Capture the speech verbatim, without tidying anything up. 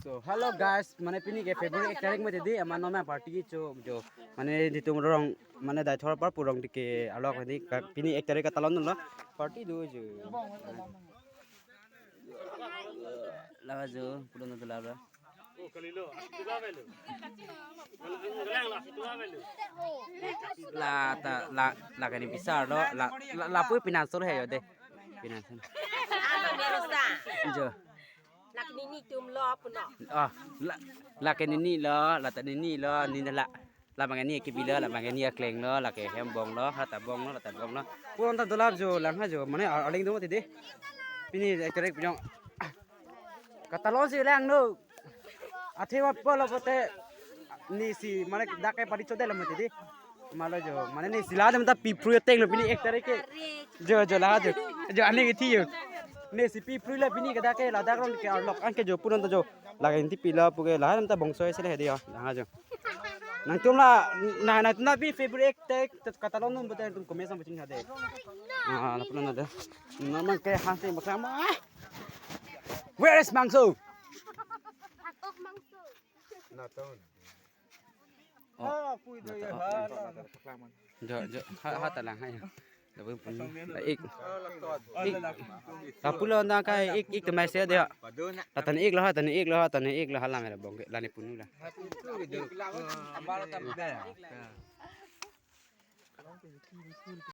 So hello guys, mane pini ke February ek tarik mati di, ama nome party kecho jo. Mane ditum rong, mane Deithor apar pu Rongthe ke alok di ka, pini ek tarik katalon lo party do jo. Lava jo, pulo na lava. La ta la la kani pisar lo la la la pu pinasur he jo de. Pinasur. Ano merusa. Jo. Lake nini atum lo puno. Ah, la lake nini lo, la ta nini lo, nini la. La bang ani kebi lo, la bang ani akleng lo, lake hem bong lo, hata bong lo, lata bong lo. Puron ta dolap jo, lang ha jo, mane a- aling do mati di. Pini ek tarik pujong. Katalon si lang no. Athe wa polo pote nesi mane dak ke padi chodel mati di. Malo jo, mane nesi la dem ta pipru teng lo pini ek tarik ke. Jo jo la jo. Jo ane ke thi jo. Nesi pipru la pini ke dak ke ladak rong ke arlok an ke jo puron ta jo. Lake inti pila pu ke la dem ta bongso ese le di ya. Lang ha jo. Nangtum la na nangtum la pini February ek tarik katalon num betul nangtum komen sama ching hade. Ah, la pulo na de. Nama ke hanse maklama. Where is Mangso? Oh. Jo jo ha ha ta lang ha ya. Labu pun. La ik. Ik. Kapulo na kai ik ik temai se de. Latan ik lo ha, tan ik lo ha, tan ik lo ha lang la bong la ni punu la.